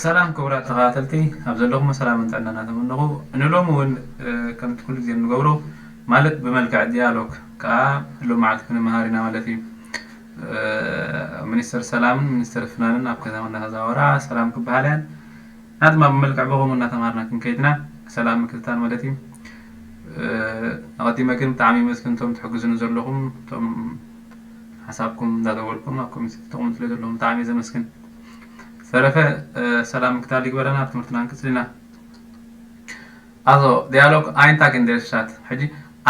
ሰላም ክቡራት ተኸታተልቲ፣ ኣብ ዘለኹም ሰላምን ጥዕናን እናተመነኹ፣ ንሎሚ እውን፣ እ፣ ከምቲ ኩሉ ግዜ እንገብሮ፣ ማለት ብመልክዕ ዲያሎግ ከዓ ሎሚ መዓልቲ ክንመሃር ኢና ማለት እዩ። እ፣ ሚኒስተር ሰላምን ሚኒስተር ፍናንን ኣብ ከተማ እናተዛወራ ሰላም ክበሃላ እየን። ንሕና ድማ ብመልክዕ ብኸምኡ እናተማሃርና ክንከይድ ኢና። ሰላም ምክትታል ማለት እዩ። እ፣ ኣቐዲመ ግን ብጣዕሚ የመስግን እቶም ትሕግዙኒ ዘለኹም፣ እቶም ሓሳብኩም እንዳደወልኩም ኣብ ኮሜንት ትቕምጡ ዘለኹም ብጣዕሚ እየ ዘመስግን። ዝተረፈ፣ እ፣ ሰላም ምክትታል ይግበረና፣ ኣብ ትምህርትና ክንቅጽል ኢና። Also, Dialog Eintrag in der Stadt። ሕጂ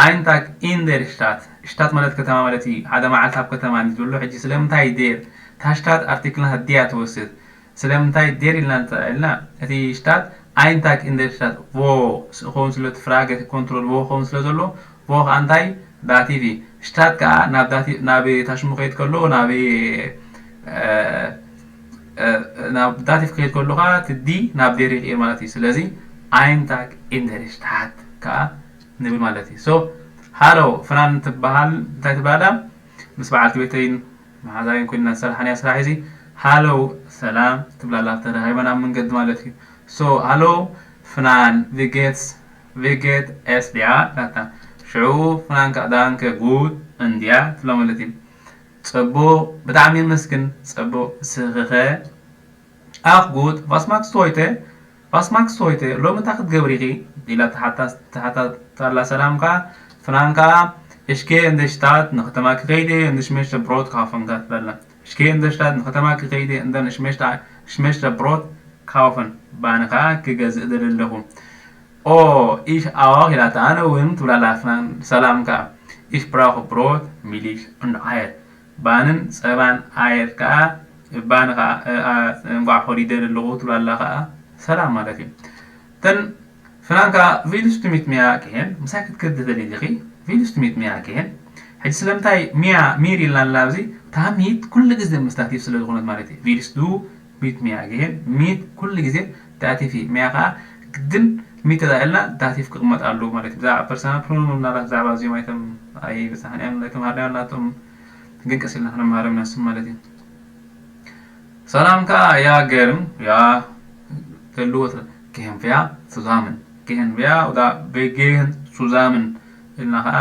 Eintrag in der Stadt፣ ሽታት ማለት ከተማ ማለት እዩ። ሓደ መዓልቲ ኣብ ከተማ እንዲ ዘሎ። ሕጂ ስለምንታይ der? እታ ሽታት ኣርቲክልና ዲያ ትወስድ። ስለምንታይ der ኢልና ንጠ-፣ ኢልና እቲ ሽታት Eintrag in der Stadt፣ ዎ ክኸውን ስለ እቲ ፍራገ፣ እቲ ኮንትሮል ዎ ክኸውን ስለ ዘሎ፣ ዎ ከዓ እንታይ? ዳቲቭ እዩ። ሽታት ከዓ ናብ ዳቲ-፣ ናብ ታሽሙ ከይድ ከሎ፣ ናብ፣ እ፣ እ፣ ናብ ዳቲቭ ክኸይድ ከሎ ከዓ እቲ ዲ ናብ der ይቕየር ማለት እዩ። ስለዚ Eintrag in der Stadt ከዓ ንብል ማለት እዩ። So፣ ሃሎ ፍናን ትበሃል፣ እንታይ ትብላላ? ምስ በዓልቲ ቤተይን መሓዛይን ኮይንና ዝሰርሓንያ ስራሕ እዚ፣ ሃሎ ሰላም ትብላላ፣ ተራኺበን ኣብ መንገዲ ማለት እዩ። So፣ ሃሎ ፍናን፣ wie geht's? Wie geht es dir? ኢላታ። ሽዑ ፍናን ከዓ danke, gut, und dir? ትብላ ማለት እዩ። ጽቡቕ፣ ብጣዕሚ የመስግን። ጽቡቕ፣ ንስኺኸ? Auch gut, was machst du heute? Was machst du heute? ሎሚ እንታይ ክትገብሪ ኢኺ? ኢላ ትሓታ-፣ ትሓታታላ ሰላም ከኣ፣ ፍናን ከኣ፣ ich gehe in die Stadt፣ ንከተማ ክኸይድ እየ፣ und ich möchte Brot kaufen ትብለላ። Ich gehe in die Stadt፣ ንከተማ ክኸይድ እየ፣ und dann ich möchte፣ ich möchte Brot kaufen፣ ባኒ ከኣ ክገዝእ እደሊ ኣለኹ። Oh, ich auch ኢላታ፣ ኣነ እውን ትብላላ ፍናን ሰላም ከኣ። Ich brauche Brot, Milch und Eier። ባንን ጸባን ኣየር ከኣ፣ ባኒ ከኣ፣ እ፣ ኣ፣ እንቋቑሖ ይደሊ ኣለኹ ትብላላ ከኣ ሰላም ማለት እዩ። እተን ፍናን ከኣ willst du mit mir gehen? ምሳይ ክትከዲ ትደሊ ዲኺ? Willst du mit mir gehen? ሕጂ ስለምንታይ mir፣ mir ኢልና ኣለና ኣብዚ? እታ mit ኩሉ ግዜ ምስ ዳቲቭ ስለ ዝኾነት ማለት እዩ። Willst du mit mir gehen? Mit ኩሉ ግዜ ዳቲቭ እዩ። Mir ከኣ ግድን mit ተታኢልና ዳቲቭ ክቕመጥ ኣለዎ ማለት እዩ። ብዛዕባ ፐርሰናል ፕሮኖም ምናልባት ብዛዕባ እዚኦም ኣይተም-፣ ኣይበጻሕናዮም፣ ኣይተምሃርናዮም ናቶም ግን ቀስ ኢልና ክንመሃሮም ኢና ንሶም ማለት እዩ። ሰላም ከኣ ja gern፣ ja፣ ተልዎ ተ-፣ gehen wir zusammen፣ gehen wir oder wir gehen zusammen ኢልና ከኣ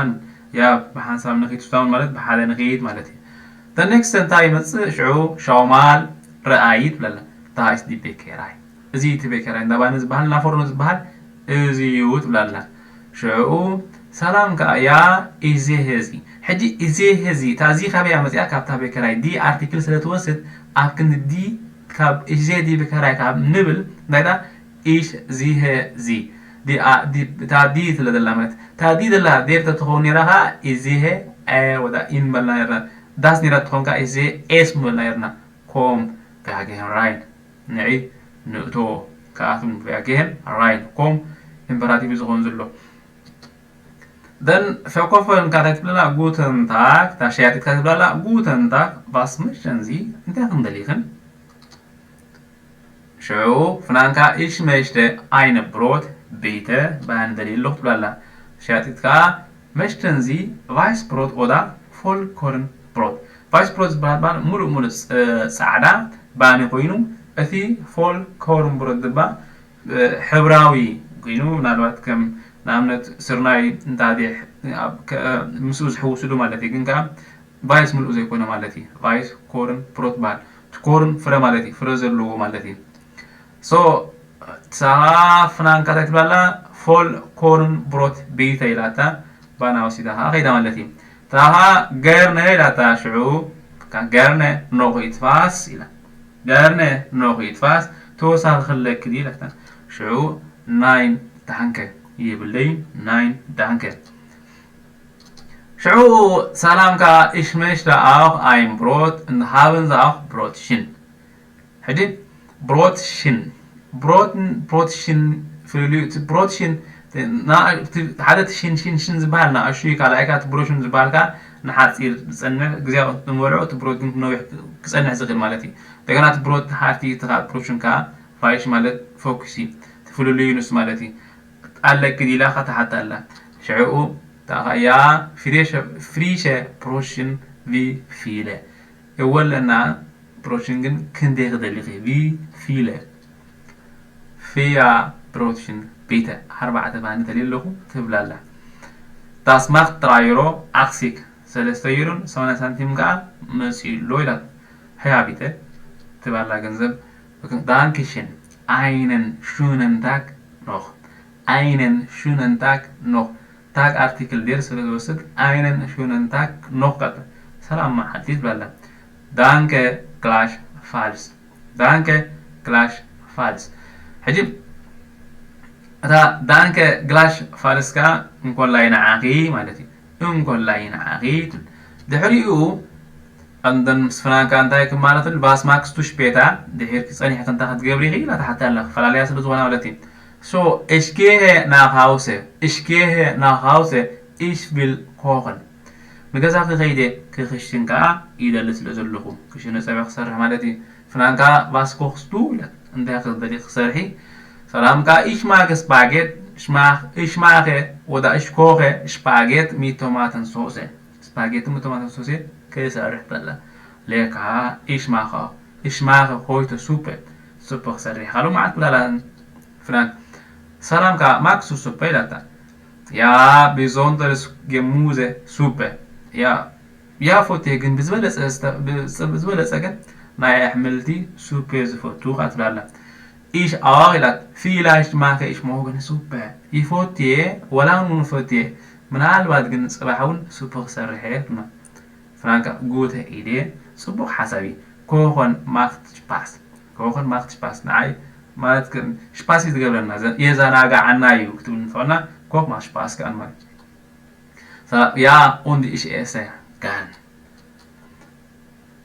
ja ብሓንሳብ ንኺድ፣ zusammen ማለት ብሓደ ንኺድ ማለት እዩ። The next እንታይ ይመጽእ? ሽዑ schau mal፣ ረኣይ ትብለና። Da ist die Bäckerei። እዚ እቲ ቤከራይ እንዳ ባኒ ዝበሃል፣ እንዳ ፎርኖ ዝበሃል እዚ እዩ ትብላልና። ሽዑ ሰላም ከኣ ja, ich sehe sie። ሕጂ ich sehe sie፣ እታ እዚ ካበይ እያ መጺኣ? ካብታ ቤከራይ። Die ኣርቲክል ስለ ትወስድ፣ ኣብ ክንዲ die ካብ ich sehe die Bäckerei ካብ ንብል፣ እንታይ ዳ ich sehe sie። Die፣ ኣ፣ die፣ እታ die ስለ ዘላ ማለት፣ እታ die ዘላ der ተትኸውን ነይራ ከኣ ich sehe er oder ihn በልና ነይርና። Das ነይራ ትኸውን ከኣ ich sehe es ምበልና ነይርና። Komm, wir gehen rein። ንዒ ንእቶ፣ ክኣትም፣ wir gehen rein። Komm፣ ኢምፐራቲቭ እዩ ዝኸውን ዘሎ። Dann verkäuferin ከኣ እንታይ ትብለና? Guten Tag፣ እታ ሸያጢት ከኣ ትብለና፣ Guten Tag, was möchten Sie? እንታይ ክንደሊ ኢኽን? ሽዑ ፍናን ከኣ ich möchte ein Brot bitte፣ ባኒ ደልየ ኣለኹ ትብለና። ሸያጢት ከኣ Möchten Sie Weißbrot oder Vollkornbrot? Weißbrot ዝበሃል ባኒ ሙሉእ ሙሉእ ጸ-፣ ጻዕዳ ባኒ ኮይኑ፣ እቲ Vollkornbrot ድማ፣ እ፣ ሕብራዊ ኮይኑ፣ ምናልባት ከም ንኣብነት ስርናይ እንተሃልዩ ኣብ ከ-፣ ምስኡ ዝሕውስሉ ማለት እዩ። ግን ከኣ ቫይስ ሙሉእ ዘይኮነ ማለት እዩ። Weißkornbrot በሃል። እቲ ኮርን ፍረ ማለት እዩ። ፍረ ዘለዎ ማለት እዩ። So፣ ሳኻ ፍናንካ እንታይ ትብላላ? Vollkornbrot bitte ኢላታ፣ ባና ወሲዳ ኸዓ ኸይዳ ማለት እዩ። ታኻ gerne ኢላታ፣ ሽዑ፣ gerne noch etwas ኢላ። Gerne noch etwas፣ ተወሳኺ ክህለኪ ድዩ ኢላታ። ሽዑ፣ nein, danke ይብል እዩ። Nein, danke። ሽዑ፣ ሰላም ከኣ ich möchte auch ein Brot und haben Sie auch Brötchen። ሕጂ ብሮትሽን፣ ብሮትን ብሮትሽን ፍልልዩ፣ እቲ ብሮትሽን፣ እቲ ና-፣ እቲ ሓደ እቲ ሽን፣ ሽን፣ ሽን ዝበሃል ንኣሽቱ እዩ፣ ካልኣይ ከኣ እቲ ብሮሽን ዝበሃል ከኣ ንሓጺር ዝጸንሕ፣ ግዜ ንበልዖ፣ እቲ ብሮት ግን ክነዊሕ ክጸንሕ ዝኽእል ማለት እዩ። እንደገና እቲ ብሮት ሓርቲ፣ እቲ ከኣ ብሮሽን ከኣ ፋይሽ ማለት ፎኩስ እዩ። እቲ ፍልልዩ ንሱ ማለት እዩ። ኣለኪ ዲላ ከተሓታ ኣላ። ሽዕኡ፣ እታ ኸኣ፣ ያ፣ ፍሬሸ፣ ፍሪሸ ብሮሽን ቪ ፊለ። የወለና ብሮሽን ግን ክንደይ ክደሊኺ? ቪ ፊለ። Vier Brötchen bitte ኣርባዕተ ባኒ ደልየ ኣለኹ ትብል ኣላ። Das macht drei Euro achtzig ሰለስተ ዩሮን ሰማንያ ሳንቲም ከዓ መፂኡ ኣሎ ኢላ። Her bitte ትብል ኣላ ገንዘብ። Dankeschön, einen schönen Tag noch. Einen schönen Tag noch. Tag Artikel ድር ስለ ዝወስድ einen schönen Tag noch ቀጥል። ሰላም መዓልቲ ትብል ኣላ። Danke gleichfalls. Danke gleichfalls. ሕጂ እታ Danke gleichfalls ከኣ እንኮላይ ንዓኺ ማለት እዩ። እንኮላይ ንዓኺ ትብል። ድሕሪኡ ኣንደን ምስ ፍናንካ እንታይ ክማለትን Was machst du später? ድሒርኪ ጸኒሕኪ እንታይ ክትገብሪ ኢኺ ኢላ ትሓታ ኣላ። ክፈላለያ ስለ ዝኾና ማለት እዩ። So, ich gehe nach Hause. Ich gehe nach Hause. Ich will kochen. ንገዛ ክኸይደ ክኽሽን ከኣ ይደሊ ስለ ዘለኹ ክሽነ ጸብሒ ክሰርሕ ማለት እዩ። ፍናንካ Was kochst du ኢላ እንታይ ክትደሊ ክሰርሒ። ሰላም ከኣ Ich mag Spaghetti. Ich mag, ich mache oder ich koche Spaghetti mit Tomatensauce. ስፓጌቲ mit Tomatensauce ክሰርሕ በላ። Lecker, ich mache, ich mache heute Suppe. ሱፕ ክሰርሕ ካልኦ መዓልቲ ብላላ ፍናን። ሰላም ከኣ Magst du Suppe ኢላታ። Ja, besonders Gemüsesuppe. Ja, ja ፈትየ ግን ብዝበለጸ ዝተ- ብዝ- ብዝበለጸ ግን ናይ ኣሕምልቲ ሱፕ ዝፈቱ ከኣ ትብላላ። Ich auch ኢላት። Vielleicht mache ich morgen Suppe. ይፈትየ ወላ እውን ፈትየ ምናልባት ግን ጽባሕ እውን ሱፕ ክሰርሕ እየ ትብላ። ፍናንካ Gute Idee፣ ጽቡቕ ሓሳብ እዩ። Kochen macht Spaß. Kochen macht Spaß ንዓይ ማለት ግን ሽፓስ እዩ ዝገብረና ዘ- የዘናግዓና እዩ ክትብል እንተኾና Kochen macht Spaß ከኣ ማለት እዩ። ሰላም Ja, und ich esse gern.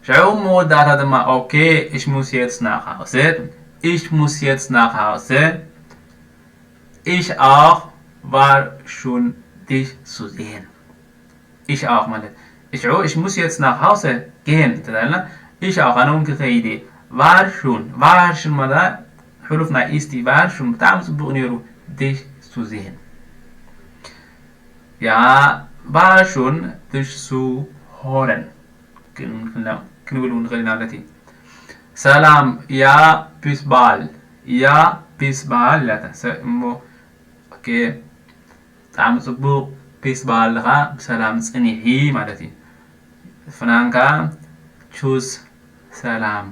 ሽዑ መወዳእታ ድማ Okay, ich muss jetzt nach Hause. Ich muss jetzt nach Hause. Ich auch, war schön dich zu sehen. Ich auch ማለት ሽዑ Ich muss jetzt nach Hause gehen እንተዳልና Ich auch ኣነ እውን ክኸይድ እየ። War schön, war schön ማለት ሕሉፍ ናይ ist እዩ። War schön ብጣዕሚ ጽቡቕ ነይሩ dich zu sehen. Ja, war schön dich zu hören. ክን- ክን- ክንብል እውን ንኽእል ኢና ማለት እዩ። ሰላም Ja, bis bald. Ja, bis bald ኢላታ። ሰ- እሞ okay፣ ብጣዕሚ ጽቡቕ። Bis bald ከኣ ብሰላም ጽንሒ ማለት እዩ። ፍናንካ Tschüss ሰላም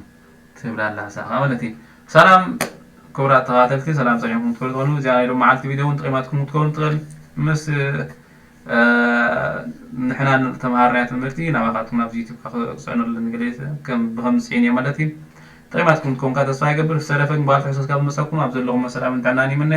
ትብል ኣላ ንሳ ከኣ ማለት እዩ። ሰላም ክቡራት ተኸታተልቲ፣ ሰላም ጸኒሕኩም ትፈልጡ ትኾኑ። እዚኣ ናይ ሎም መዓልቲ ቪድዮ እውን ጥቒማትኩም ክትከውን ትኽእል። ምስ እ፣ ንሕና ንተምሃርናዮ ትምህርቲ ናባኻትኩም ኣብዚ ዩቱብ ክጽዕነሉ ንግደይ ከም ብኸም ዝጽዕን እየ ማለት እዩ። ጠቒማትኩም ትከውን ከኣ ተስፋ ይገብር። ዝተረፈ ግን ባልቲ ሕሶት ካብ ዝመጸኩም ኣብ ዘለኹም ሰላምን ጥዕናን ይምነ።